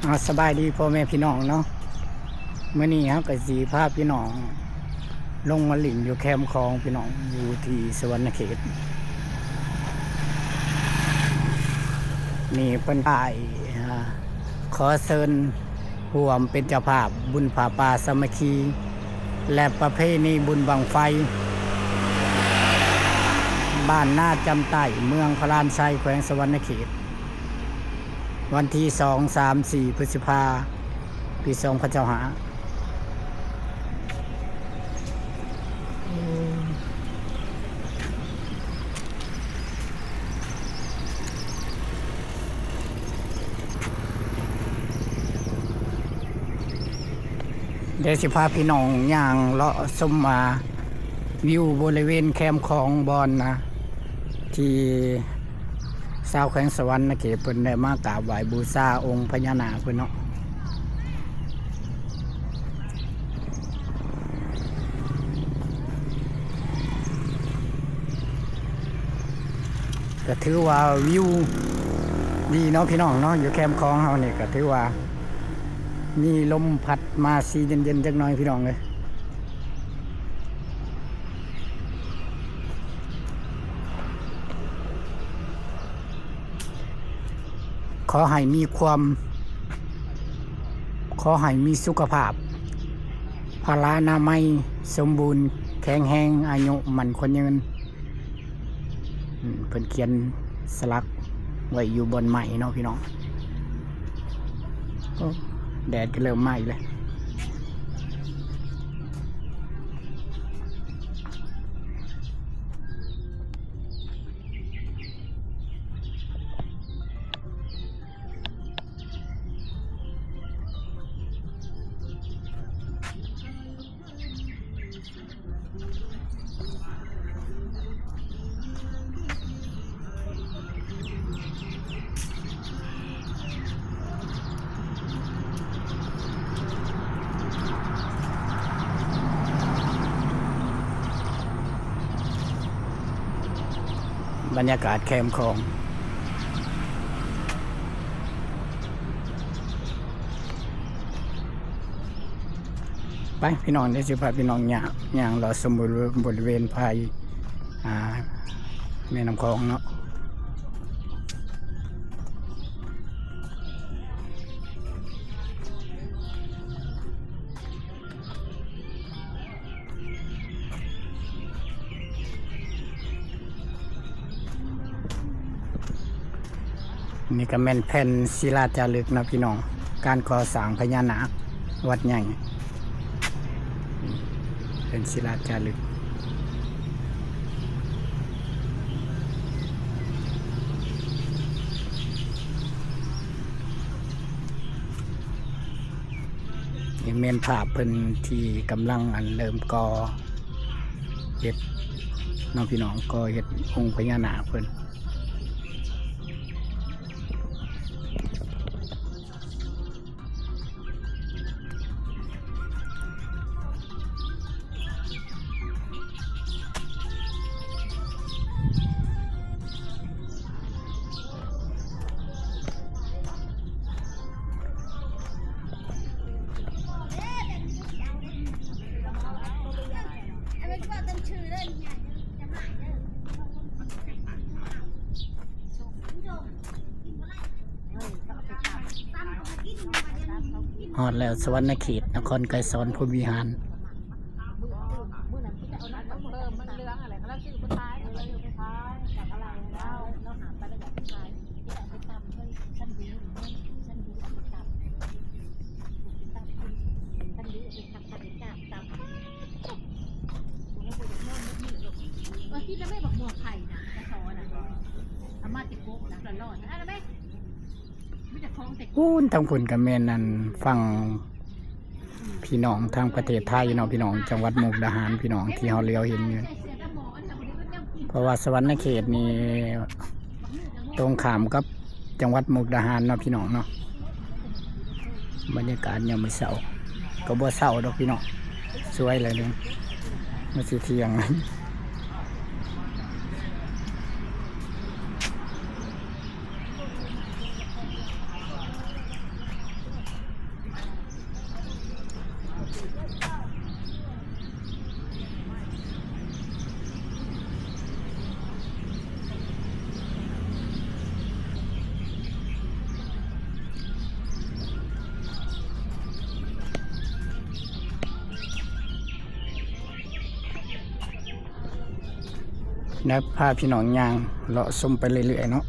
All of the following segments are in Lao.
ອາ ສະບາຍດີພໍ່ແມ່ພີ່ນ້ອງເນາະ, ມື້ນີ້ເຮົາກໍຊິພາພີ່ນ້ອງລົງມາຫຼິ້ນຢູ່ແຄມຂອງພີ່ນ້ອງ ຢູ່ທີ່ສະຫວັນນະເຂດ. ນີ້ເພິ່ນໄດ້ ອາ ຂໍເຊີນຮ່ວມເປັນເຈົ້າພາບບຸນຜ້າປ່າສາມັກຄີ ແລະ ປະເພນີບຸນບັ້ງໄຟ ບ້ານນາຈຳໃຕ້ ເມືອງພະລານໄຊ ແຂວງສະຫວັນນະເຂດ. ວັນທີສອງ ສາມ ສີ່ ພຶດສະພາ ປີສອງພັນຊາວຫ້າ. ດຽວຊິພາພີ່ນ້ອງຍ່າງເລາະຊົມວ່າ ວິວບໍລິເວນແຄມຂອງບ່ອນນະ ທີ່ຊາວແຂວງສະຫວັນນະເຂດເພິ່ນໄດ້ມາກາບໄຫວ້ບູຊາອົງພະຍານາກເພິ່ນເນາະ. ກໍຖືວ່າວິວດີເນາະພີ່ນ້ອງເນາະ, ຢູ່ແຄມຂອງເຮົານີ້ກໍຖືວ່າມີລົມພັດມາ ຊິເຢັນໆ ຈັກໜ້ອຍພີ່ນ້ອງເອີຍ. ຂໍໃຫ້ມີຄວາມ ຂໍໃຫ້ມີສຸຂະພາບ ພະລານາໄມສົມບູນແຂງແຮງ ອາຍຸໝັ້ນຂວັນຍືນ. ອືມ ເພິ່ນຂຽນສະຫຼັກໄວ້ຢູ່ບ່ອນໄມ້ເນາະພີ່ນ້ອງ. ໂອ້ ແດດກໍເລີ່ມມາອີກແລ້ວ. ບັນຍາກາດແຄມຂອງ. ໄປພີ່ນ້ອງ ດຽວຊິພາພີ່ນ້ອງຍ່າງ ຍ່າງເລາະຊົມບໍລິ ບໍລິເວນພາຍ ອ່າ ແມ່ນ້ຳຂອງເນາະ. ນີ້ກໍແມ່ນແຜ່ນສິລາຈາລຶກເນາະພີ່ນ້ອງ, ການກໍ່ສ້າງພະຍານາກວັດໃຫຍ່ ແຜ່ນສິລາຈາລຶກ. ນີ້ແມ່ນພາບເພິ່ນທີ່ກຳລັງ ອັນ ເລີ່ມກໍ່ເຮັດເນາະພີ່ນ້ອງ, ກໍ່ເຮັດອົງພະຍານາກເພິ່ນ. ຮອດແລ້ວ ສະຫວັນນະເຂດ ນະຄອນໄກສອນ ພົມວິຫານ. ພຸ້ນ ທາງພຸ້ນກໍແມ່ນ ອັນ ຝັ່ງພີ່ນ້ອງທາງປະເທດໄທເນາະ ພີ່ນ້ອງ ຈັງຫວັດມຸກດາຫານ ພີ່ນ້ອງທີ່ເຮົາຫຼຽວເຫັນຢູ່. ເພາະວ່າສະຫວັນນະເຂດນີ້ຕົງຂ້າມກັບຈັງຫວັດມຸກດາຫານເນາະ ພີ່ນ້ອງເນາະ. ບັນຍາກາດຍາມມື້ເຊົ້າ ກໍບໍ່ເຊົ້າດອກພີ່ນ້ອງ, ສວຍແລ້ວເດ້ ມາຊິທ່ຽງ. ນະ ພາພີ່ນ້ອງຍ່າງເລາະຊົມໄປເລື້ອຍໆເນາະ.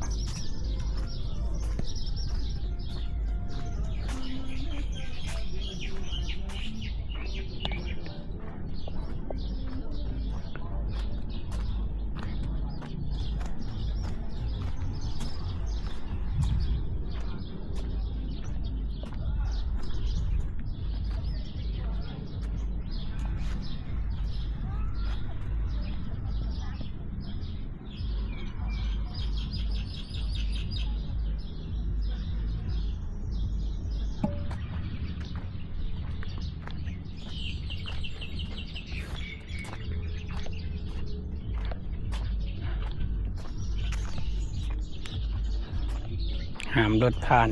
ຫ້າມລົດຜ່ານ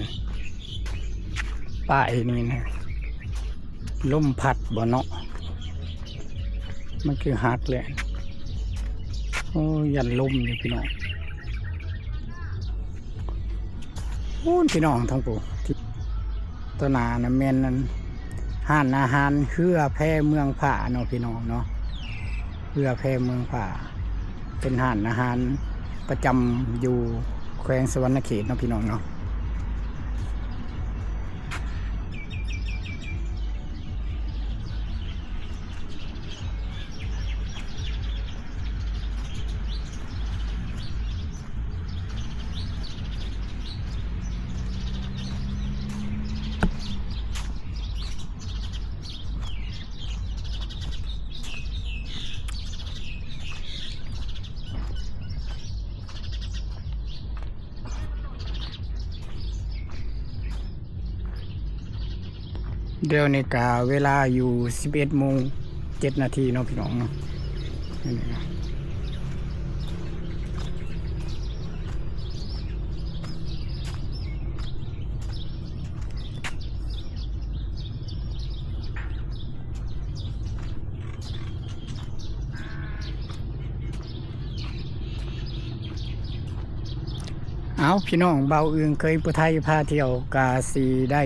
ປ້າຍນີ້ນະ ລົມພັດບໍ່ເນາະ ມັນຄືຫັກແຫຼະ. ໂອ້ຍ ຢ້ານລົ້ມຢູ່ພີ່ນ້ອງ. ພຸ້ນພີ່ນ້ອງ ທາງພຸ້ນ ຕໍ່ໜ້ານະແມ່ນອັນ ຮ້ານອາຫານເຮືອແພເມືອງພ້າເນາະພີ່ນ້ອງເນາະ. ເຮືອແພເມືອງພ້າ ເປັນຮ້ານອາຫານປະຈຳຢູ່ແຂວງສະຫວັນນະເຂດເນາະພີ່ນ້ອງເນາະ. ດຽວນີ້ກະເວລາຢູ່ສິບເອັດໂມງເຈັດນາທີເນາະພີ່ນ້ອງເນາະ. ເອົາ ພີ່ນ້ອງ ບ່າວອຶ່ງເຄີຍຜູ້ໄທພາທ່ຽວ ກະຊິໄດ້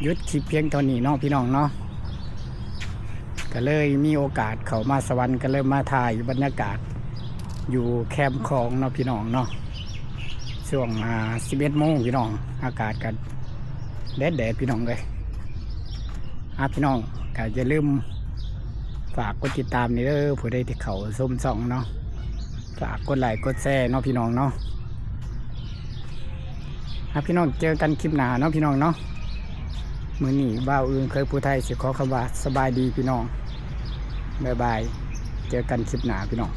ຢຸດຄລິບພຽງເທົ່ານີ້ເນາະພີ່ນ້ອງເນາະ. ກະເລີຍມີໂອກາດເຂົ້າມາສະຫວັນ ກະເລີຍມາຖ່າຍບັນຍາກາດຢູ່ແຄມຂອງເນາະພີ່ນ້ອງເນາະ. ຊ່ວງ ອ່າ ສິບເອັດໂມງພີ່ນ້ອງ ອາກາດກະແດດໆ ພີ່ນ້ອງເອີຍ. ອ່າ ພີ່ນ້ອງກະຢ່າລືມຝາກກົດຕິດຕາມນີ້ເດີ ຜູ້ໃດທີ່ເຂົ້າຊົມຊ່ອງເນາະ ຝາກກົດໄລກົດແຊເນາະພີ່ນ້ອງເນາະ. ອ່າ ພີ່ນ້ອງ ເຈີກັນຄລິບໜ້າເນາະພີ່ນ້ອງເນາະ. ມື້ນີ້ບ່າວອຶ່ງເຄີຍຜູ້ໄທຊິຂໍຄຳວ່າສະບາຍດີພີ່ນ້ອງ ບາຍບາຍ ເຈີກັນຄລິບໜ້າພີ່ນ້ອງ.